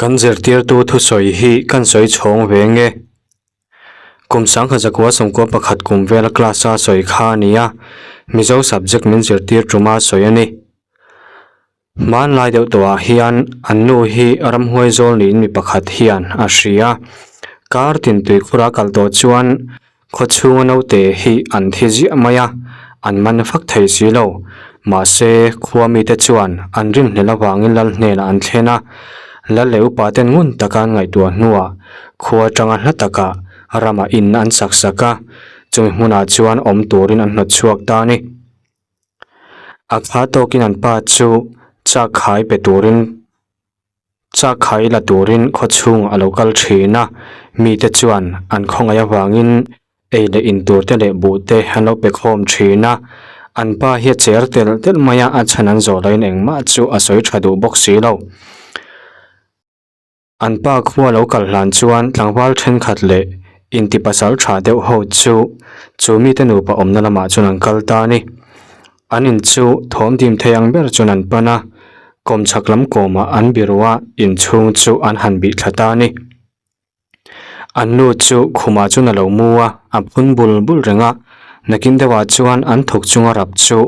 Kan zirtirtu thusawi hi kan sawi chhawng ve nge? Kum sangkhat zakua sawmkua pakhat kum vela class a sawi kha a ni a, Mizo subject min zirtir tuma sawi a ni. Hmanlai deuh tawhah hian an nu hi ramhuai zawl niin mi pakhat hian a hria. Kar tin tuikhura kal tawh chuan khaw chhunga naute hi an thi ziah mai a, an man fak thei si lo. Mahse, khua mite chuan an rinhlelh avangin lal hnenah an thlen a, lal leh upa ten ngun taka an ngaihtuah hnuah khua atanga hla takah ramah in an sak sak a, chumi hmunah chuan awm turin an hnawt chhuak ta a ni. A kha tawkin an pa chu chak khai pe turin chak khai la turin khaw chhung a lo kal thin a, mite chuan an khawngaih avangin ei leh in tur te leh buh te an lo pe khawm thin a, an pa hi a cher telh telh mai a, a chhan an zawh lohin engmah chu a sawi tha duh bawk si lo. An pa khua lo kal hlan chuan tlangval thenkhat leh inti pasal tha deuh ho chu chu mite nupa awmna lamah chuan an kal ta a ni. An in chu thawm dim thei ang ber chuan an pan a, kawmchhak lam kawmah an biru a, inchhung chu an han bih thla ta a ni. An nu chu khumah chuan a lo mu a, a phun bul bul reng a, nakin deuhah chuan an thawk chunga rap chu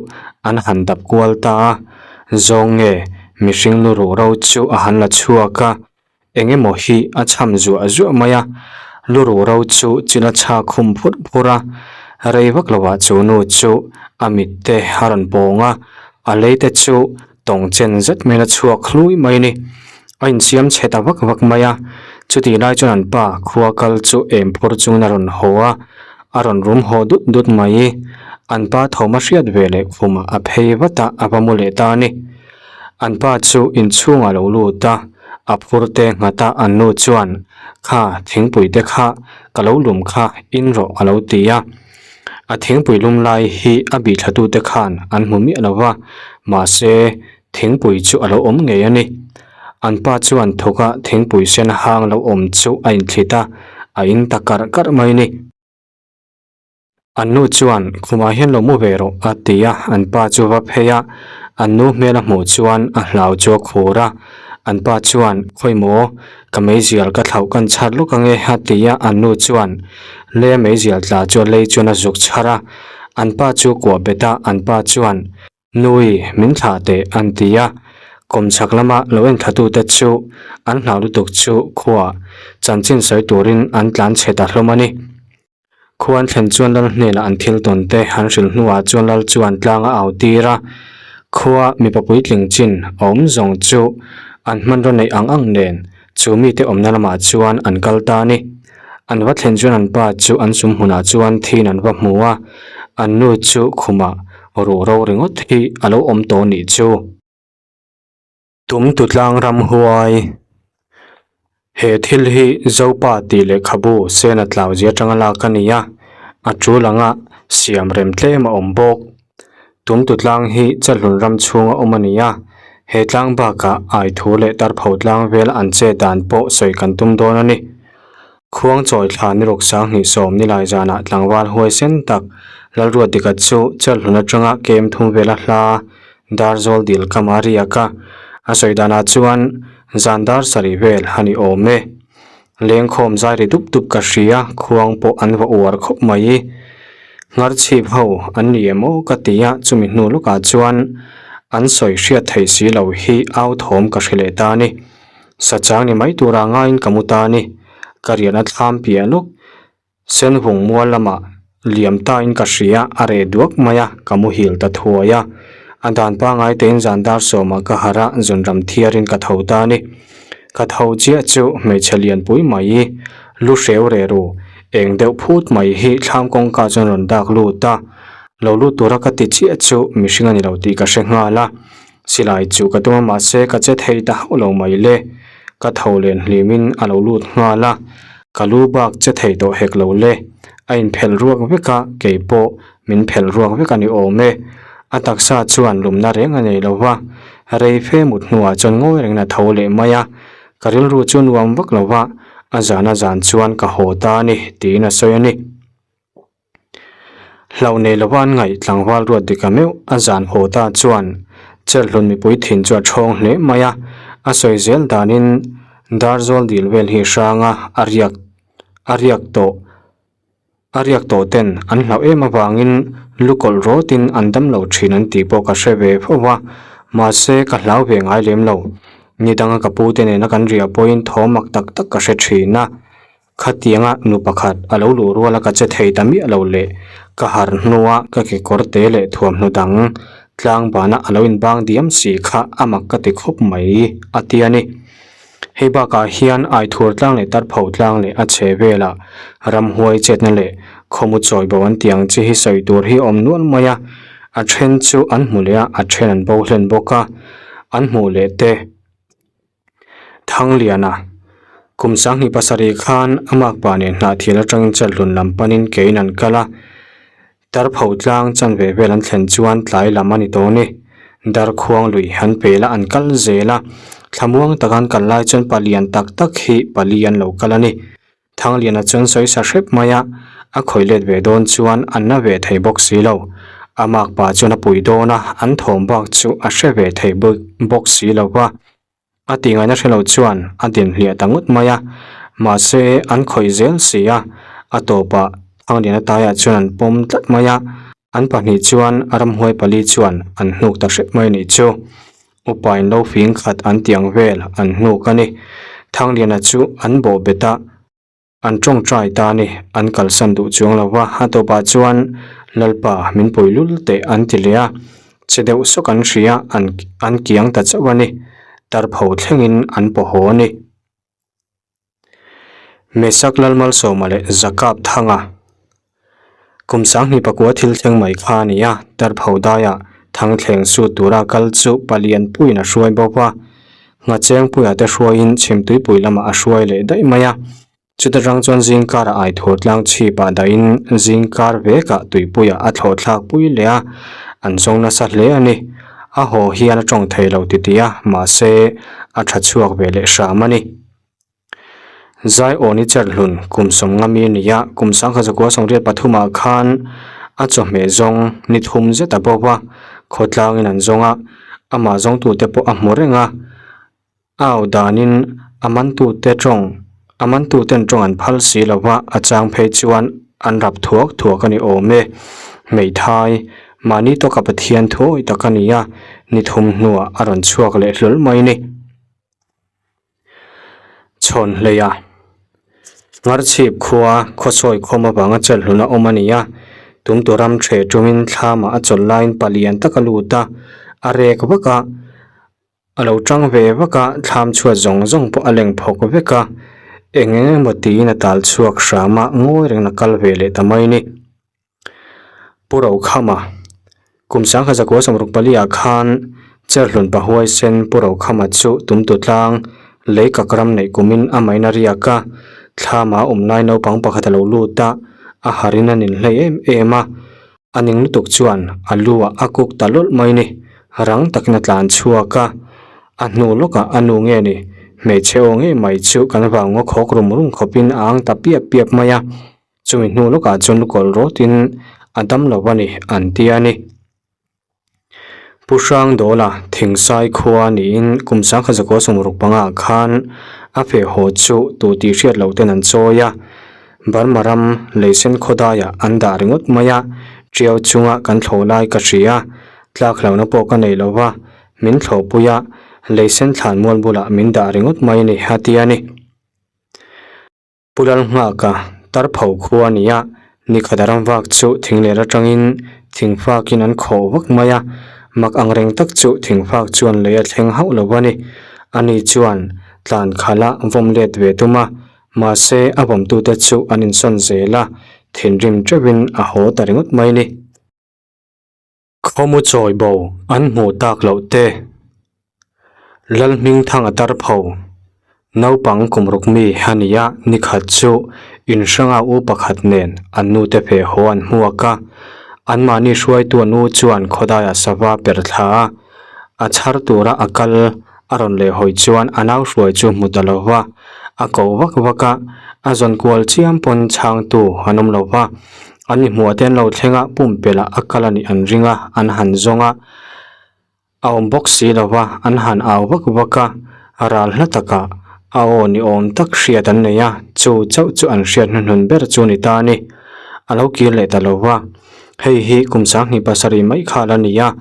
an han dap kual ta a, zawng nge mihring lu ruh ro chu a han la chhuak a, eng emaw hi a cham zuah zuah mai a, lu ruh ro chu chil a chhak khum phurh phurh a, rei vak lovah chu nu chu a mit te a rawn pawng a, a lei te chu tawng chen zet mai in a chhuak hlui mai a ni. A insiam chhe ta vak vak mai a, chutih lai chuan an pa khua kal chu em phur chungin a rawn haw a, a rawn rum haw dut dut mai. An pa thawm a hriat ve leh khumah a phei vat a, a va mu leh ta a ni. An pa chu inchhungah a lo lut a, a phur te nghat a, an nu chuan, Kha, thingpui te kha ka lo lum kha, in rawh a lo ti a. A thingpui lum lai hi a bihthlatute khan an hmu miah lo va, mahse, Thingpui chu a lo awm ngei a ni. An pa chuan thawka thingpui sen hang lo awm chu a inthlit a, a in ta karh karh mai a ni. An nu chuan, Khumah hian lo mu ve rawh, a ti a, an pa chu va phei a, an nu hmel a hmuh chuan a hlau chu a khur a. An pa chuan, Khawi maw, ka meizial ka thlauh kan chhar lawk ange, a ti a, an nu chuan le meizial tla chu a lei chuan a zuk chhar a. An pa chu kuah bet a, an pa chuan, Nui, min thlah teh an ti a, kawmchhak lama lo en thlatute chu an hlau lutuk chu khuaa chanchin sawi turin an tlan chhe ta hlawm a ni. Khua an thlen chuan lal hnenah an thil tawn te an hrilh hnuah chuan lal chuan tlang a au tir a, khua mipa puitling chin awm zawng chu an hmanraw neih ang ang nen chu mite awmna lamah chuan an kal ta a ni. An va thlen chuan an pa chu an sum hmunah chuan thin an va hmu a, an nu chu khumah ruh ro ringawt hi a lo awm tawh nih chu. Tum tu tlang ram huai. He thil hi Zopa tih lehkhabu Sena Tlauzi atanga lak a ni a, a tul anga siam rem tlem a awm bawk. Tum tu tlang hi Chalhlun ram chhunga awm a ni a, he tlang bakah Aithu leh Tarpho tlang vela an che dan pawh sawi kan tum dawn a ni. Khuang chawi thla ni ruk sanghnih sawm ni lai zanah tlangval huaisen tak Lalruatdika chu Chalhlun atanga kem thum vela hla Darzawl dil kam a riak a, a sawi danah chuan zan dar sarih vel a ni awm e. Lengkhawm zai ri dup dup ka hria, khuang pawh an va uar khawp mai. Ngharchhip ho an ni em aw ka ti a, chumi hnu lawkah chuan an sawi hriat theih si lo hi au thawm ka hre leh ta a ni. Sachang ni mai tura ngaiin ka mu ta a ni. Ka riahna thlam piah lawk Senhung mual lamah liam tain ka hria, a reh duak mai a, ka muhil ta thuai a. A dan pangai tein zan dar sawmah ka harh a, zunram thiarin ka tho ta a ni. Ka tho chiah chu hmeichhe lianpui mai, lu hreu reh ru, eng deuh phut mai hi thlam kawngka chuan rawn dak lut a. Lo lut tura ka ti chiah chu mihring a ni lo tih ka hre nghal a. Silai chu ka tum a mahse ka che thei ta hauh lo mai le. Ka tho len hlimin a lo lut nghal a. Ka lu bak che thei tawh hek lo le. A inphelh ruak vek a, kei pawh min phelh ruak vek a ni awm e. A taksa chuan lumna reng a nei lo va, rei fe mut hnuah chuan ngawi rengin a tho leh mai a. Ka rilru chu nuam vak lo va, a zan a zan chuan ka haw ta a ni, tiin a sawi a ni. Hlauh nei lova an ngaih tlangval ruat dik a meuh a zan haw ta chuan Chelhlun mipui thin chu a thawng hle mai a, a sawi zel danin. Darzawl dil vel hi hrang a, a riak a riak tawh a riak tawh ten an hlauh em avangin lu kawlh rawtin an dam lo thin an tih pawh ka hre ve fo va, mahse ka hlau ve ngai lem lo. Ni danga ka pu te nena kan riah pawhin thaw mak tak tak ka hre thin a. Khatianga nu pakhat a lo luh ruala ka che thei ta miah lo leh ka harh hnua ka kekawr te leh thuamhnaw dang tlang bana a lo inbang diam si kha a mak ka ti khawp mai a ti a ni. Hei bakah hian Aithur tlang leh Tarpho tlang leh a chhe velah ramhuai chetna leh khawmu chawi bo an tih ang chi hi sawi tur hi a awm nual mai a, a then chu an hmu leh a, a then an bo hlen bawk a, an hmuh leh te. Thangliana, Kum sanghnih pasarih khan a makpa nen hnahthial atangin chelhlun lam panin kein an kal a, Tarpho tlang chanve vel an thlen chuan tlai lam a ni tawh ni. Darkhuang lui an pel a, an kal zel a, thlamuang taka an kal lai chuan palian tak tak hi pali an lo kal a ni. Thangliana chuan sawi sa hrep mai a, a khawih let ve dawn chuan an na ve thei bawk si lo. A makpa chuan a pui dawn a, an thawm bak chu a hre ve thei bawk si lo va. A tih ngaihna hre lo chuan a din hliah ta ngawt mai a, mahse an khawih zel si a, a tawpah Thangliana taiah chuan an pawm tlat mai a, an pahnih chuan a ramhuai pali chuan an hnuk ta hrep mai a nih chu. Upa in lo fing khat an tih ang vel an hnuk a ni. Thangliana chu an bawh bet a. An tawngtai ta ni, an kalsan duh chuang lo va, a tawpah chuan Lalpa min pui lul teh an ti leh a, che deuh sawk an hria, an an kiang ta chauh a ni, tarpho thlengin an paw haw a ni. Mesak Lalmalsawma leh Zakap Thanga Kum sanghnih pakua thil thleng mai kha a ni a, Tarpho daiah Thangthleng sut tura kal chu palian puiin a hruai bawk a, Nghachengpuia te hruaiin Chhimtuipui lamah a hruai leh daih mai a. Chuta tang chuan zingkarah Aithur tlang chhipah dahin zingkar vekah tuipuiah a thlawh thlak pui leh a, an zawng nasa hle a ni. A haw hian a tawng thei lo titih a, mahse a tha chhuak ve leh hram a ni. Zaiawni Cherhlun kum sawmnga mi a ni a, kum sangkhat zakua sawmriat pathumah khan a chawhmeh zawng ni thum zet a bo va, khawtlangin an zawng a, amah zawngtute pawh a hmu reng a, a au danin a mantute tawng a mantuten tawng an phal si lo va, a chang phei chuan an rap thuak thuak a ni awm e. Hmeithai, mahni tawka Pathian thuawi tak a ni a, ni thum hnuah a rawn chhuak leh hlawl mai a ni. Chhawn hleia Ngarchhip khua khawsawi khawm avanga chelhlun a awm a ni a, tumtu ram ṭhe ṭumin thlamah a chawlh laiin palian tak a lut a, a rek vak a, a lo ṭang ve vak a, thlam chhuat zawng zawng pawh a leng phawk vek a, eng eng emaw tiin a tal chhuak hram a, ngawi rengin a kal ve leh ta mai a ni. Pu Rokhama, Kum sangkhat zakua sawmruk paliah khan Cherhlun Pahuaisen Pu Rokhama chu tumtu tlang lei kak ram neih kumin a main a riak a, thlama a awm lai naupang pakhat a lo lut a, a harin a nin hlei em em a, a ning lutuk chuan a lu ah a kuk ta lawlh mai ni, rang takin a tlan chhuak a, a hnu lawkah a nu nge ni, hmeichhe aw ngei mai chu kan vang ngaw khawk rum rum khawpin a ang ta piap piap mai a. Chumi hnu lawkah chuan lukawlh rawtin a dam lo a ni an ti a ni. Pu Hrangdawla Thingsai khua niin kum sangkhat zakua sawmruk pangah khan a feh haw chu tu tih hriat loh ten an chawi a, Burma ram leisen khawdaiah an dah ringawt mai a, Tiau chunga kan thlawh lai ka hria, tlak hlauhna pawh ka nei lo va, min thlawhpui a, leisen thlan mual bulah min dah ringawt mai a ni a ti a ni. Pu Lalnghaka Tarpho khua a ni a, nikhat a ram vak chu thingler atangin thingfakin an khawh vak mai a, mak ang reng tak chu thingfak chuan lei a thleng hauh lo a ni. Ani chuan tlan khalh a vawm let ve tum a, mahse a vawmtute chu an insawn zel a, thinrim teuhin a haw ta ringawt mai a ni. Khawmu chawi bo an hmuh tak loh te, Lalhmingthanga Tarpho, naupang kum ruk mi a ni a, nikhat chu inhranga u pakhat nen an nute feh haw an hmuak a, anmahni hruaitu an u chuan khawdaiah sava per thla a, a chhar tura a kal a rawn leh hawi chuan a nau hruai chu hmu ta lo va, a ko vak vak a, a zawn kual chiam pawn chhangtu an awm lo va. An inhmuh te an lo thleng a, pumpelh ah a kal a nih an ring a, an han zawng a, a awm bawk si lo va, an han au vak vak a, a ral hla takah A aw ni awm tak hriat an nei a, chu chauh chu an hriat hnuhnun ber chu ni ta a ni. A lo kir leh ta lo va. Hei hi kum 27 mai kha la ni a,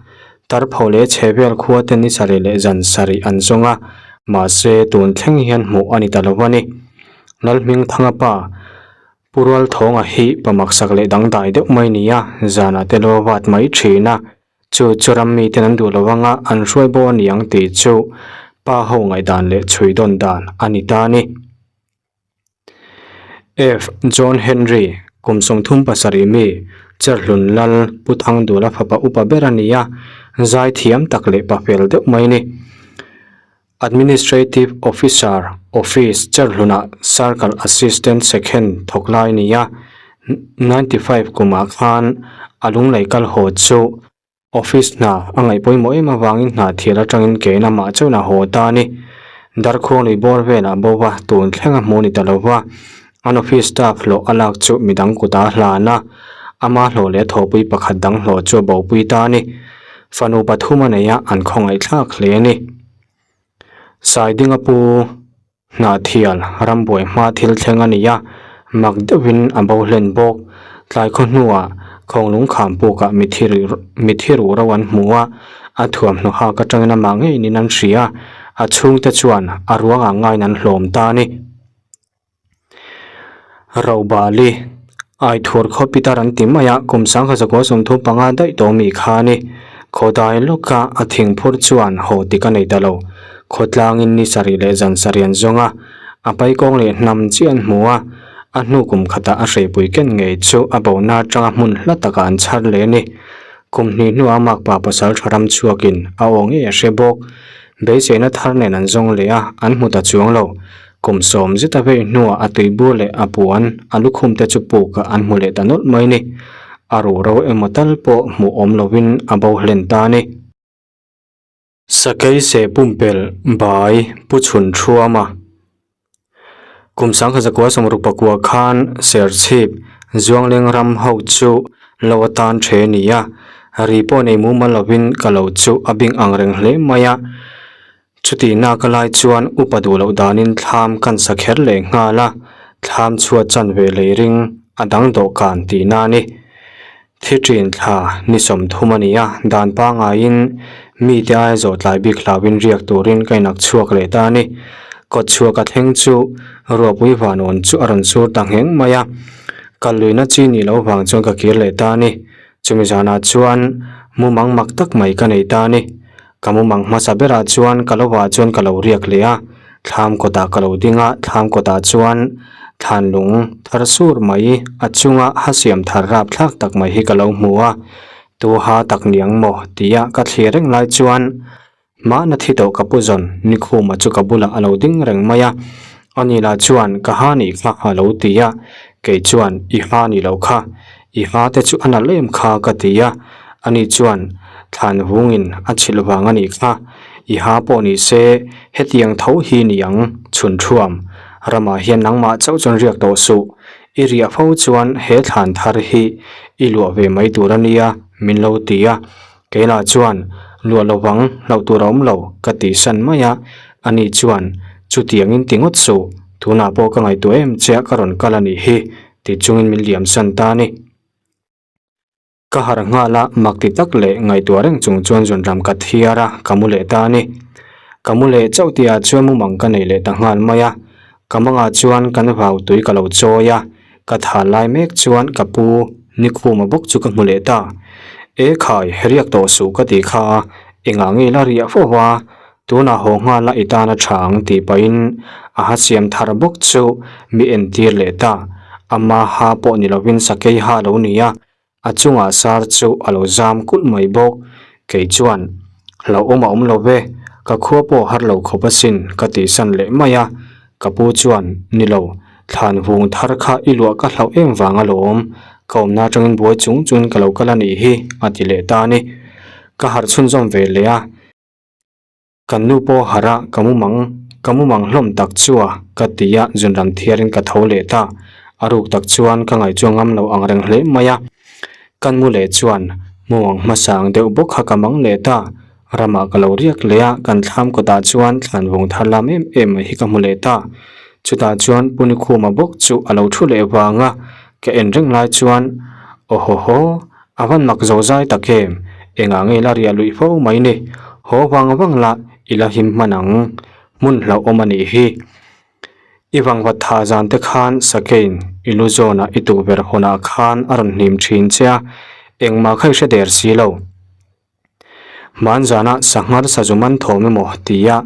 Tarpho leh chhevel khua te ni sarih leh zan sarih an zawng a, mahse tun thleng hian hmuh a ni ta lo a ni. Lalhmingthanga pa Pu Rualthawnga hi pa maksak leh dangdai deuh mai ni a, zanah te lo vat mai thin a, chu chu ram miten an duh lo anga an hruai bo a ni ang tih chu pa ho ngaihdan leh chhui dawn dan a ni ta a ni. F. John Henry, kum 37 mi, Cherhlun Lal Pu Thangdula fapa upa ber a ni a, zai thiam tak leh pa fel deuh mai a ni. Administrative Officer, Office, Cherhlunah Circle Assistant Second thawk lai a ni a, 95 kumah khan a lunglei kal haw chu Office hna a ngaih pawimawh em avangin hna thial atangin kein amah chuan a haw ta a ni. Darkhuang lui bawr velah bo va tun thleng a hmuh ni ta lo va, an office staff hlawh a lak chu midang kutah a hlan a, ama hlawh leh a thawhpui pakhat dang hlawh chu a bopui ta a ni. Fanu pathum a nei a, an khawngaihthlak hle a ni. Saidinga pu. Hnahthial rambuai hma thil thleng a ni a, mak deuhin a bo hlen bawk. Tlai khaw hnuah Khawnglung kham pukah mithi ruh ro an hmu a, a thuamhnaw hak atangin amah ngeiin an hria a, a chhungte chuan a ruangah ngaiin an hlawm ta a ni. Robali, Aithur khaw pitar an ti mai a, kum 1935 daih tawh mi kha a ni. Khawdai lawka a thingphur chuan haw tik a nei ta lo. Khawtlangin ni sarih leh zan sarih an zawng a, a paikawng leh hnam chiah an hmu a, a hnu kum khatah a hreipui ken ngei chu a bona atanga hmun hla takah an chhar leh a ni. Kum hnih hnuah makpa pasal tha ram chhuakin a aw ngei a hre bawk. Beiseina thar nen an zawng leh a, an hmu ta chuang lo. Kum sawm zet a vei hnuah a tuibur leh a puan a lukhum te chu pukah an hmu leh ta nawlh mai ni. A ruh ro emaw tal pawh hmuh awm lovin a bo hlen ta a ni. Sakei seh pumpelh bai pu chhun thuam a. Kum 1969 khan Serchhip Zuangleng ram ho chu lo atan the ni a, ri pawh nei mumal lovin ka lo chu a bing ang reng hle mai a. Chutihna ka lai chuan upa duh loh danin thlam kan sa kher leh nghal a, thlam chhuat chanve lei ring a dang dawhkan tihna a ni. Thi ṭin thla ni 30 a ni a, dan pangaiin mite aia zawh tlai bik hlauhin riak turin ka inak chhuak leh ta a ni. Kawt chhuak a thleng chu ruahpui vanawn chu a rawn sur ta ngheng mai a, kal luihna chi nih loh vang chuan ka kir leh ta a ni. Chumi zanah chuan mumang mak tak mai ka nei ta a ni. Ka mumang hmasa berah chuan ka lovah chuan ka lo riak leh a, thlam kawtah ka lo ding a, thlam kawtah chuan thlan lung thar sur mai a chunga ha siam thar rap thlak tak mai hi ka lo hmu a, tu ha tak niang maw tia ka thlir reng lai chuan mahna thi tawh ka pu zawn Nikhuma chu ka bulah a lo ding reng mai a, ani lah chuan ka ha nih kha a lo ti a, kei chuan i ha nih loh kha I hma te chu a nalh em kha ka ti a, ani chuan thlan vungin a chhilh vang a nih kha. I ha pawh ni se hetiang tho hi ni ang, chhun thuam. Ramah hian nangmah chauh chuan riak tawh suh. I riah fo chuan he thlan thar hi i luah ve mai tur a nia, min lo ti a. Keilah chuan luah lovang hlauh tur a awm lo ka tih san mai a, ani chuan chutiangin ti ngawt suh, tunah pawh ka ngaihtuah em che a ka rawn kal a nih hi, Ti chungin min liam san ta a ni. Ka harh nghal a, mak ti tak leh ngaihtuah reng chung chuan zunram ka thiar a, ka mu leh ta a ni. Ka mu leh chauh tihah chuan mumang ka nei leh ta nghal mai a. Ka mangah chuan kan vau tui ka lo chawi a, ka thal lai mek chuan ka pu Nikhuma bawk chu ka hmu leh ta. E khai, riak tawh suh ka tih kha a, engah nge la riah fo va? Tunah haw nghala i tan a tha ang tih pahin a ha siam thar bawk chu mi entir leh ta. Ama ha pawh ni lovin sakei ha a lo ni a, a chungah sar chu a lo zam kulh mai bawk. Kei chuan, Hlauhawm a awm lo ve, ka khua pawh har lo khawp asin ka tihsan leh mai a. Ka pu chuan, Ni lo, thlan vung thar kha i luah ka hlauh em vang alawm, ka awmna atangin buai chung chungin ka lo kal a nih hi a ti leh ta a ni. Ka harh chhunzawm ve leh a. Kan nu pawh harh a, ka mumang, ka mumang hlawm tak chu a, ka ti a, zunram thiarin ka tho leh ta. A ruk tak chuan ka ngaihtuah ngam lo ang reng hle mai a. Kan mu leh chuan mumang hmasa ang deuh bawk kha ka mang leh ta. Ramah ka lo riak leh a, kan thlam kawtah chuan thlan vawng thar lam em em mai hi ka hmu leh ta. Chutah chuan Pu Nikhuma bawk chu a lo thu leh vang a, ka en reng lai chuan, Aw haw haw, a van mak zo zai tak em, engah nge la riah luih fo mai ni, haw vang vang la i la him hman ang, hmun hlauhawm a nih hi. I vangvat tha zan te khan Sakein i lu zawnah i tukverh hawnah khan a rawn hnim thin che a, engmah kha i hre der si lo. Hmanzana sanghar sazu man thawm emaw tia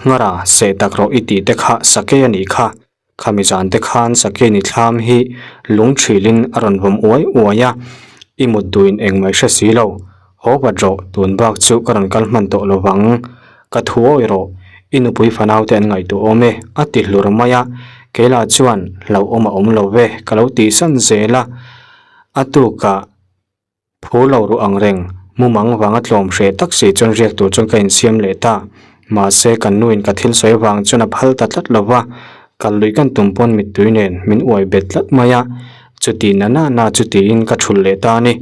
nghara seh tak rawh i tih te kha Sakei a nih kha. Khami zan te khan Sakei ni thlam hi lung thrilin a rawn vawm uai uai a, i mut duhin engmah i hre si lo. Haw vat rawh, tun bak chu ka rawn kal hman tawh lo vang. Ka thu awi rawh, i nupui fanau te an ngaihtuah awm e, a ti hlur mai a. Keila chuan hlauhawm a awm lo ve, ka lo tihsan zel a. A tukah. Phur lo ruh ang reng, mumang vanga tlawm hreh tak si chuan riak tur chuan ka insiam leh ta. Mahse, kan nuin ka thil sawi avang chuan a phal ta tlat lo va, kal luih kan tum pawn mittui nen min uai bet tlat mai a, chuti na na na chu tiin ka thulh leh ta a ni.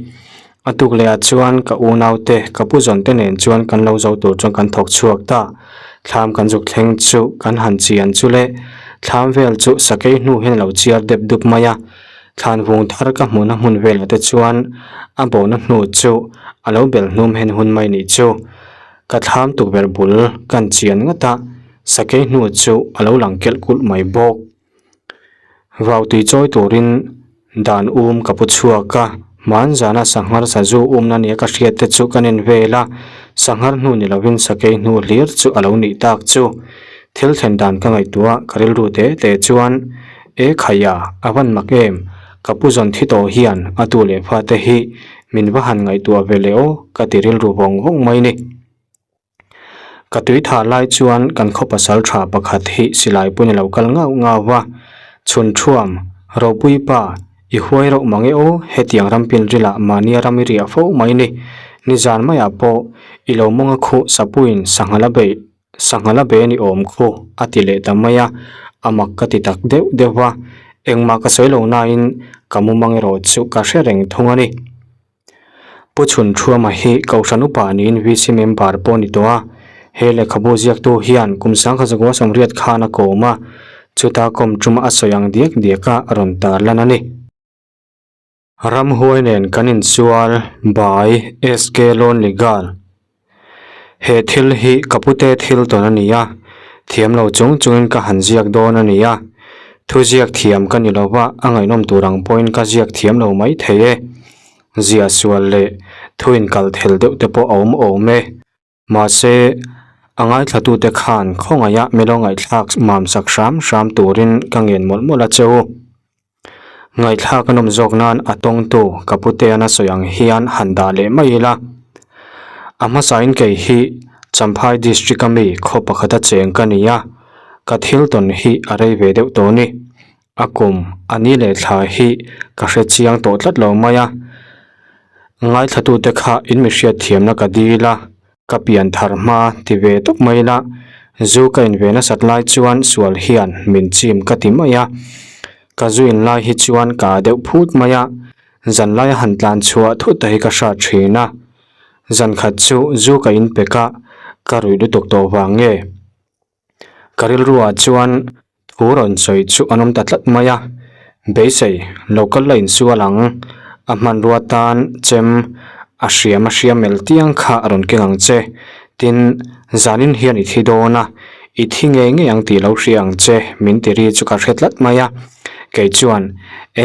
A tuk leh ah chuan ka unaute, ka pu zawn te nen chuan kan lo zo tur chuan kan thawk chhuak ta. Thlam kan zuk thleng chu kan han chian chu le, thlam vel chu sakei hnu hian a lo chiar dep dup mai a. Thlan vung thar ka hmuhna hmun velah te chuan a bawhna hnu chu a lo bel hnum hen hun mai nih chu. Ka thlam tukverh bul kan chian ngawt a, sakei hnu chu a lo lang kelh kulh mai bawk. Vau tui chawi turin dan um ka pu chhuak a, hmanzana sanghar sazu umna nia ka hriat te chu ka nen vel a, sanghar hnu ni lovin sakei hnu hlir chu a lo nih tak chu. Thil thlen dan ka ngaihtuah ka rilru te te chuan E khaia, a van mak em? Ka pu zawn thi tawh hian a tu leh fate hi min va han ngaihtuah ve leh aw ka ti rilru vawng vawng mai ni. Ka tui thah lai chuan kan khaw pasal tha pakhat hi silai pawhin a lo kal ngau ngau va, Chhun thuam, Ropui pa, i huai rauh mang e aw, hetiang ram pilrilah mahnia ram i riah fo mai ni. Nizan maiah pawh i lo mawnga khuh sapuiin sangha la beih Sangha la be ni awm khu a ti leh ta mai a, a mak ka ti tak deuh deuh va, engmah ka sawi lo nain ka mumang erawh chu ka hre reng thung a ni. Pu Chhun Thuama hi Kohhran upa niin VC member pawh a ni tawh a, he lehkhabu ziaktu hian kum sangkhat zakua sawmriat khan a kawm a, chuta kawm tum a sawi ang diak diak a rawn tarlan a ni. Ramhuai nen kan insual by SK Lonely Girl. He thil hi ka pute thil tawn a ni a, thiam lo chung chungin ka han ziak dawn a ni a. Thu ziak thiam ka ni lo va, a ngaihnawm tur ang pawhin ka ziak thiam lo mai thei e. Ziah sual leh thu inkal thel deuh te pawh a awm awm e. Mahse, a ngaithlatute khan khawngaiha milo ngaihthlak mamsak hram hram turin ka ngen mawlh mawlh a che u. Ngaihthlak a nawm zawk nan a tawngtu ka puteana sawi ang hian han dah leh mai ila. A hmasain kei hi Champhai District a mi khaw pakhata cheng ka ni a, ka thil tawn hi a rei ve deuh tawh ni. A kum a ni leh thla hi ka hre chiang tawh tlat lo mai a. Ngaithlatute kha in mi hriat thiamna ka dil a, ka pian thar hma ti ve tawp mai ila, zu ka in ve nasat lai chuan sual hian min chim ka ti mai a. Ka zu in lai hi chuan ka a deuh phut mai a, zan laia han tlan chhuah thut te hi ka hrat thin a. Zan khat chu zu ka in pek a, ka ruih lutuk tawh vang nge? Ka rilruah chuan thu rawn sawi chu an awm ta tlat mai a, beisei lo kal la insual ang, a hmanrua tan chem a hriam a hriam mel tiang kha a rawn keng ang che, tin zanin hian i thi dawn a, i thi ngei ngei ang tih lo hria ang che min ti ri chu ka hre tlat mai a, kei chuan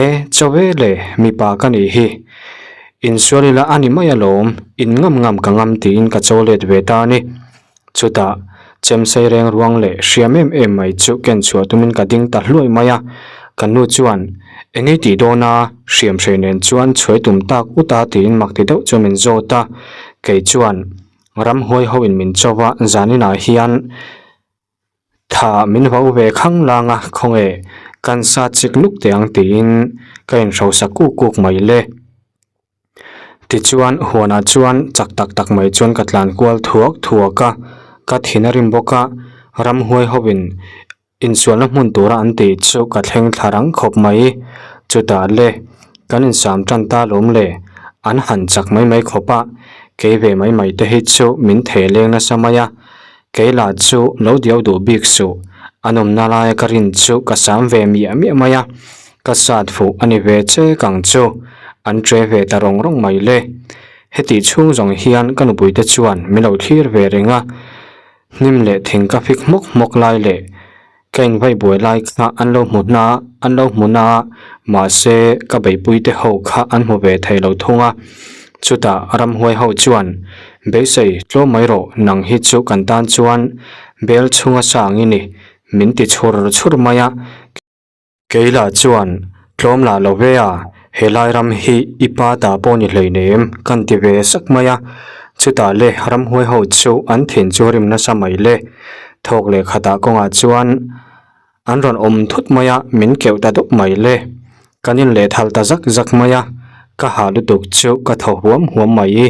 e chaw ve le mipa ka nih hi, insual ila a ni mai alawm, in ngam ngam ka ngam tiin ka chaw let ve ta a ni. Chutah, chemsei reng ruang leh hriam em em mai chu ken chhuah tumin ka ding ta hluai mai a. Ka nu chuan, Engei tih dawn a? Hriam hrei nen chuan chhuai tum tak ut a tiin mak ti deuh chu min zawt a. Kei chuan, Ramhuai hoin min cho va, zaninah hian tha min vau ve khang lang a, khawnge kan sa chik luk teh ang tiin ka inhrosa kuk kuk mai le. Tichuan, huanah chuan chak tak tak mai chuan ka tlan kual thuak thuak a, ka thin a rim bawk a, ramhuai hovin insualna hmun tura an tih chu ka thleng thla rang khawp mai. Chutah le, kan insam tan ta lawm le, an han chak mai mai khawp a. Kei ve mai mai te hi chu min thei leng nasa mai a, kei lah chu lo diau duh bik suh. A nawmna laia ka rin chu ka sam ve miah miah mai a, ka sat fuh a ni ve che kang chu. An tre ve ta rawng rawng mai le. Heti chhung zawng hian ka nupui te chuan min lo thlir ve reng a, hnim leh thing ka fik hmawk hmawk lai leh Ka invaih buai lai kha an lo hmu hna an lo hmu na a, mahse ka beihpui te ho kha an hmu ve thei lo thung a. Chutah ramhuai ho chuan, Beisei, tlawm mai rawh, nang hi chu kan tan chuan bel chhunga sang i ni, min ti chhur chhur mai a. Keila chuan, Tlawm lah lo ve a, helai ram hi i pa ta pawh ni hleinem, kan ti ve sak mai a. Chutah le ramhuai ho chu an thin chu rim nasa mai le. Thawk leh khatah kawngah chuan an rawn awm thut mai a, min keuh ta dawp mai le. Kan inlehthal ta zak zak mai a, ka hah lutuk chu ka thaw huam huam mai i.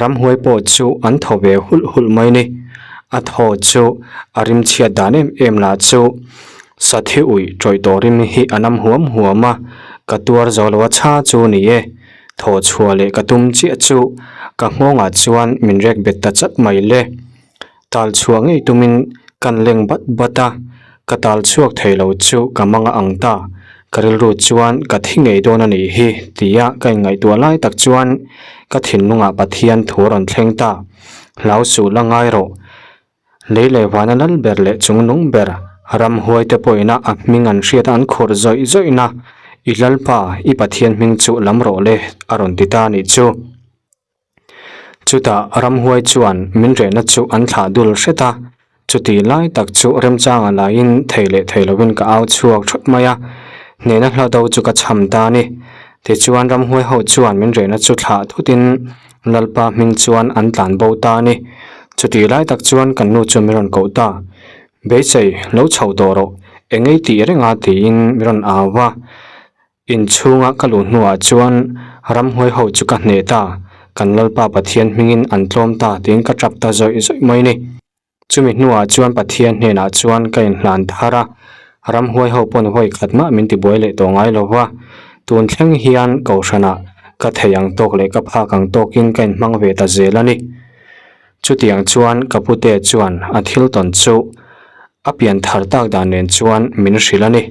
Ramhuai pawh chu an thaw ve hulh hulh mai ni. A thaw chu a rimchhiat dan em em lah chu. Sathi uih tawih tawh rim hi a nam huam huam a, ka tuar zo lo a chha chu ni e. Thaw chhuah leh ka tum chiah chu ka nghawngah chuan min rek bet ta chat mai le. Tal chhuah ngei tumin kan leng bat bat a, ka tal chhuak thei lo chu ka mang a ang ta. Ka rilru chuan ka thi ngei dawn a nih hi tia ka inngaihtuah lai tak chuan ka thinlungah Pathian thu a rawn thleng ta. Hlau suh la ngai rawh. Lei leh vana lal ber leh chungnung ber, ramhuai te pawhina a hming an hriat an khurh zawih zawihna, I Lalpa, i Pathian hming chu lam rawh le, a rawn ti ta a nih chu. Chutah ramhuai chuan min rehna chu an thlah dul hret a, chuti lai tak chu remchanga laiin thei leh thei lovin ka au chhuak thawt mai a, hnehna hla do chu ka chham ta a ni. Tichuan ramhuai ho chuan min rehna chu thlah thutin Lalpa hming chuan an tlan bo ta a ni. Chutih lai tak chuan kan nu chu min rawn koh ta. Beisei, lo chho tawh rawh, eng ei tih reng a tiin min rawn au va. Inchhunga ka luh hnuah chuan ramhuai ho chu ka hneh ta, kan Lalpa Pathian hmingin an tlawm ta tiin ka tap ta zawih zawih mai ni. Chumi hnuah chuan Pathian hnenah chuan ka inhlan thar a, ramhuai ho pawn vawi khat mah min tibuai leh tawh ngai lo va. Tun thleng hian Kohhranah ka thei ang tawk leh ka phak ang tawkin ka inhmang ve ta zel a ni. Chutiang chuan ka pute chuan a thil tawn chu a pian thar tak dan nen chuan min hrilh a ni.